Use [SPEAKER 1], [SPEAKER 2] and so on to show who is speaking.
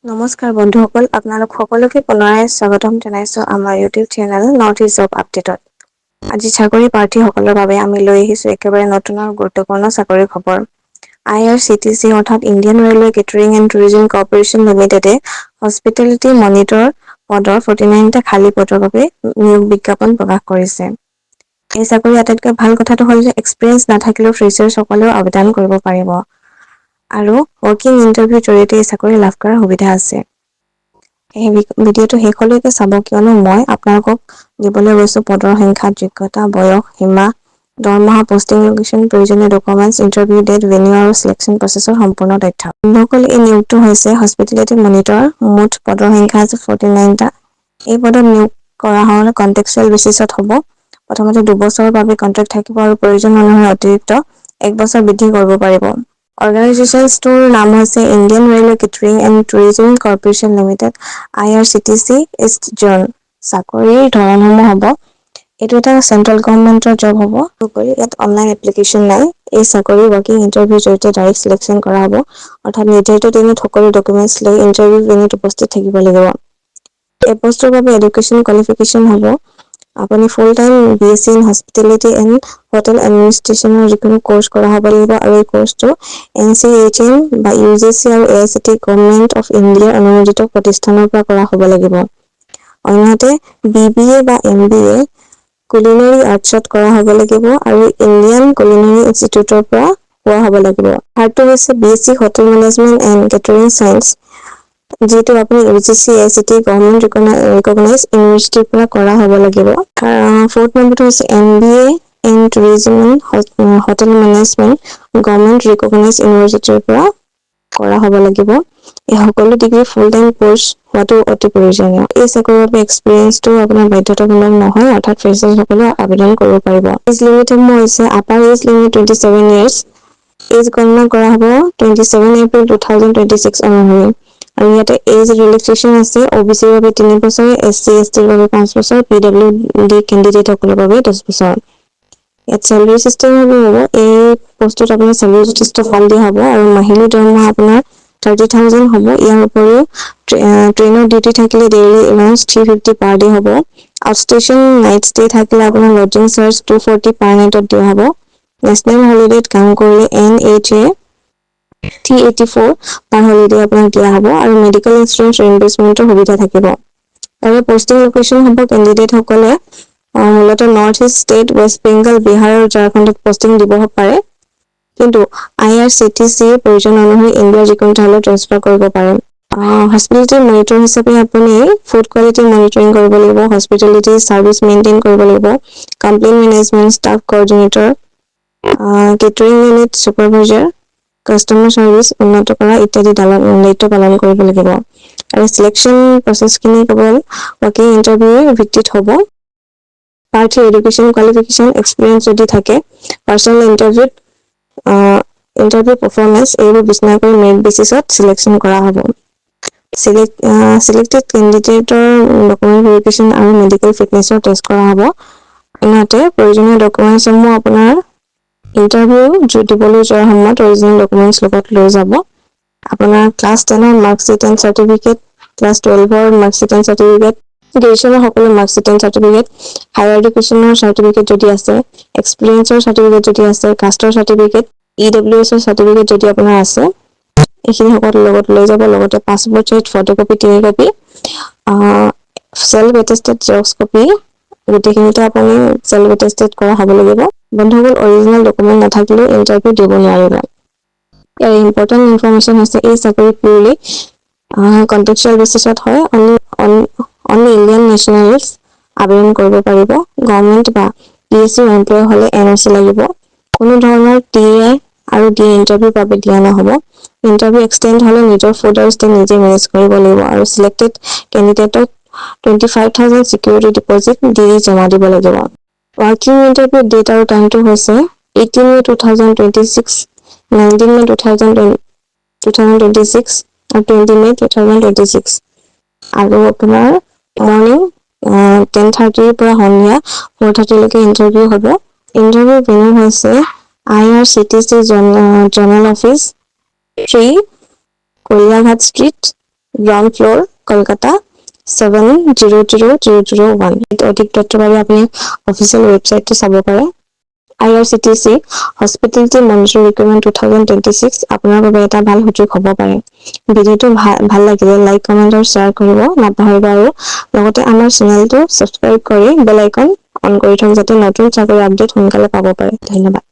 [SPEAKER 1] নমস্কাৰ বন্ধুসকল, আপোনালোক সকলোকে পুনৰাই স্বাগতম জনাইছোঁ আমাৰ YouTube channel north east job আপডেটত। আজি চাকৰি প্ৰাৰ্থীসকলৰ বাবে আমি লৈ আহিছোঁ একেবাৰে নতুন আৰু গুৰুত্বপূৰ্ণ চাকৰিৰ খবৰ। আইআৰচিটিচি অৰ্থাৎ Indian railway catering and tourism corporation লিমিটেডে হস্পিটেলিটি মনিটৰ পদৰ 49টা খালী পদৰ বাবে নিয়োগ বিজ্ঞাপন প্ৰকাশ কৰিছে। এই চাকৰিৰ আটাইতকৈ ভাল কথাটো হ'ল যে এক্সপিৰিয়েঞ্চ নাথাকিলেও ফ্ৰেচাৰ্ছসকলেও আবেদন কৰিব পাৰিব আৰু ৱাক ইন ইণ্টাৰভিউৰ জৰিয়তে এই চাকৰি লাভ কৰাৰ সুবিধা আছে। এই ভিডিঅ'টো শেষলৈকে চাব, কিয়নো মই আপোনালোকক দিবলৈ গৈছোঁ পদৰ সংখ্যা, যোগ্যতা, বয়স সীমা, দৰমহা, পষ্টিং লোকেশ্যন, প্ৰয়োজনীয় ডকুমেণ্টছ, ইণ্টাৰভিউ ডেট, ভেন্যু আৰু চিলেকশ্যন প্ৰচেছৰ সম্পূৰ্ণ তথ্য। বন্ধুসকল, এই নিয়োগটো হৈছে হস্পিটেলিটি মনিটৰ। মুঠ পদৰ সংখ্যা আছে 49টা। এই পদত নিয়োগ কৰা হ'লে কণ্ট্ৰেকচুৱেল বেচিছত হ'ব। প্ৰথমতে 2 বছৰৰ বাবে কণ্ট্ৰেক্ট থাকিব আৰু প্ৰয়োজন অনুসৰি অতিৰিক্ত এক বছৰ বৃদ্ধি কৰিব পাৰিব। অৰ্গেনাইজেশ্যনটোৰ নাম হৈছে Indian railway catering and tourism corporation limited, IRCTC, east zone. চাকৰিৰ ধৰণসমূহ হ'ব, এইটো এটা চেণ্ট্ৰেল গভৰ্ণমেণ্টৰ জব হ'ব। ইয়াত অনলাইন এপ্লিকেশ্যন নাই। এই চাকৰি ৱাক ইন ইণ্টাৰভিউৰ জৰিয়তে ডাইৰেক্ট চিলেকশ্যন কৰা হ'ব। অৰ্থাৎ নিৰ্ধাৰিত দিনত সকলো ডকুমেণ্টছ লৈ ইণ্টাৰভিউ ভেন্যুত উপস্থিত থাকিব লাগিব। এই পষ্টৰ বাবে এডুকেশ্যন কোৱালিফিকেশ্যন হ'ব, আপুনি full time BSc in hospitality and hotel এডমিনিষ্ট্ৰেশ্যনৰ যিকোনো কৰ্চ কৰা হ'ব লাগিব আৰু এই কৰ্চটো এনচিএইচএম বা ইউজিচি আৰু এআইচিটিই, গভৰ্ণমেণ্ট অফ ইণ্ডিয়াৰ অনুমোদিত প্ৰতিষ্ঠানৰ পৰা কৰা হ'ব লাগিব। অন্যহাতে বিবিএ বা এমবিএ কুলিনাৰী আৰ্টছত কৰা হ'ব লাগিব আৰু ইণ্ডিয়ান কুলিনাৰী ইনষ্টিটিউটৰ পৰা হোৱা হ'ব লাগিব। থাৰ্ডটো হৈছে BSc hotel management and catering science, যিটো আপুনি UGC, AICTE, government recognise ইউনিভাৰ্চিটিৰ পৰা কৰা হ'ব লাগিব। ফ'ৰ্থ নম্বৰটো হৈছে MBA in tourism and hotel management, government recognise ইউনিভাৰ্চিটিৰ পৰা কৰা হ'ব লাগিব। এই সকলো ডিগ্ৰী ফুল টাইম কৰ্চ হোৱাটো অতি প্ৰয়োজনীয়। এই চাকৰিৰ বাবে এক্সপিৰিয়েঞ্চটো আপোনাৰ বাধ্যতামূলক নহয়, অৰ্থাৎ ফ্ৰেচাৰ্ছসকলেও আবেদন কৰিব পাৰিব। এজ লিমিটসমূহ হৈছে upper age limit 27 years। Age গণনা কৰা হ'ব 27 April 2026 অনুসৰি আৰু ইয়াতে এজ ৰিলেক্সেশ্যন আছে। অ' বি চিৰ বাবে 3 বছৰ, এছ চি, এছ টিৰ বাবে 5 বছৰ, পি ডব্লিউ ডি কেণ্ডিডেটসকলৰ বাবে 10 বছৰ। ইয়াত চেলাৰী চিষ্টেম হ'ব, এই পষ্টত আপোনাৰ চেলাৰী যথেষ্ট ভাল দিয়া হ'ব আৰু মাহিলী দৰমহা আপোনাৰ 30,000 হ'ব। ইয়াৰ উপৰিও ট্ৰেইনৰ ডিউটি থাকিলে daily allowance 350 per day হ'ব। আউটষ্টেচন নাইট ষ্টে থাকিলে আপোনাৰ lodging charge 240 পাৰ নাইটত দিয়া হ'ব। নেশ্যনেল হলিডেত কাম কৰিলে NHA 384 per holiday আপোনাক দিয়া হ'ব আৰু মেডিকেল ইঞ্চুৰেঞ্চ ৰিইম্বাৰ্চমেণ্টৰ সুবিধা থাকিব। তাৰে পষ্টিং লোকেশ্যন হ'ব, কেণ্ডিডেটসকলে মূলতঃ north east state, West Bengal, Bihar আৰু ঝাৰখণ্ডত পষ্টিং দিব পাৰে। কিন্তু আইআৰচিটিচিৰ প্ৰয়োজন অনুসৰি ইণ্ডিয়াৰ যিকোনো ঠাইলৈ ট্ৰেন্সফাৰ কৰিব পাৰে। হস্পিটেলিটি মনিটৰ হিচাপে আপুনি ফুড কোৱালিটি মনিটৰিং কৰিব লাগিব, হস্পিটেলিটি ছাৰ্ভিচ মেইনটেইন কৰিব লাগিব, complain management, staff coordinator, catering unit supervisor, customer service উন্নত কৰা ইত্যাদি দায়িত্ব পালন কৰিব লাগিব। আৰু চিলেকশ্যন প্ৰচেছখিনি কেৱল ৱাক ইন ইণ্টাৰভিউৰ ভিত্তিত হ'ব। প্ৰাৰ্থীৰ এডুকেশ্যন কোৱালিফিকেশ্যন, এক্সপিৰিয়েঞ্চ যদি থাকে, পাৰ্চনেল ইণ্টাৰভিউত ইণ্টাৰভিউ পাৰফৰ্মেঞ্চ এইবোৰ বিবেচনা কৰি মেৰিট বেচিছত চিলেকশ্যন কৰা হ'ব। চিলেক্টেড কেণ্ডিডেটৰ ডকুমেণ্ট ভেৰিফিকেশ্যন আৰু মেডিকেল ফিটনেছৰ টেষ্ট কৰা হ'ব। আনহাতে প্ৰয়োজনীয় ডকুমেণ্টছসমূহ আপোনাৰ ইণ্টাৰভিউ দিবলৈ যোৱাৰ সময়ত অৰিজিনেল ডকুমেণ্টছ লগত লৈ যাব। আপোনাৰ ক্লাছ 10ৰ মাৰ্কশ্বিট এণ্ড চাৰ্টিফিকেট, ক্লাছ 12ৰ মাৰ্কশ্বিট এণ্ড চাৰ্টিফিকেট, গ্ৰেজুৱেশ্যনৰ সকলো মাৰ্কশ্বিট এণ্ড চাৰ্টিফিকেট, হায়াৰ এডুকেশ্যনৰ চাৰ্টিফিকেট যদি আছে, এক্সপিৰিয়েঞ্চৰ চাৰ্টিফিকেট যদি আছে, কাষ্টৰ চাৰ্টিফিকেট, ইডব্লিউ এছৰ চাৰ্টিফিকেট যদি আপোনাৰ আছে, এইখিনি সকলো লগত লৈ যাব। লগতে পাছপৰ্ট চাইজ ফটোকপি তিনি copy, self attested Xerox copy, গোটেইখিনিতে আপুনি চেল্ফ এটেষ্টেড কৰা হ'ব লাগিব। বন্ধুসকল, অৰিজিনেল ডকুমেণ্ট নাথাকিলেও ইণ্টাৰভিউ দিব নোৱাৰিব। ইয়াৰ ইম্পৰ্টেণ্ট ইনফৰমেশ্যন হৈছে, এই চাকৰি পিয়ৰলি কণ্ট্ৰেকচুৱেল বেচিছত হয়। অনলি ইণ্ডিয়ান নেশ্যনেলছ আবেদন কৰিব পাৰিব। গভৰ্ণমেণ্ট বা পিএছইউ এমপ্লয় হ'লে এনঅ'চি লাগিব। কোনো ধৰণৰ টিএ আৰু ডিএ ইণ্টাৰভিউৰ বাবে দিয়া নহ'ব। ইণ্টাৰভিউ এক্সটেণ্ড হ'লে নিজৰ ফুড আৰু ষ্টে নিজে মেনেজ কৰিব লাগিব আৰু চিলেক্টেড কেণ্ডিডেটক 25,000 security deposit দি জমা দিব লাগিব। ৱাক ইন ইণ্টাৰভিউ ডেট আৰু টাইমটো হৈছে 18 May 2026, 19 May 2026 আৰু 20 May 2026 আৰু আপোনাৰ মৰ্ণিং 10:30ৰ পৰা সন্ধিয়া 4:30লৈকে ইণ্টাৰভিউ হ'ব। ইণ্টাৰভিউ ভেন্যু হৈছে IRCTC zonal office, 3, Kaliaghat street, Ground floor, Kolkata 700001। অধিক তথ্যৰ বাবে আপুনি অফিচিয়েল ৱেবছাইটটো চাব পাৰে। IRCTC Hospitality Manager Recruitment 2026 আপোনাৰ বাবে এটা ভাল সুযোগ হ'ব পাৰে। ভিডিঅ'টো ভাল লাগিলে লাইক, কমেণ্ট আৰু শ্বেয়াৰ কৰিব নাপাহৰিব আৰু লগতে আমাৰ চেনেলটো ছাবস্ক্ৰাইব কৰি বেল আইকন অন কৰি থওক, যাতে নতুন চাকৰি আপডেট সোনকালে পাব পাৰে। ধন্যবাদ।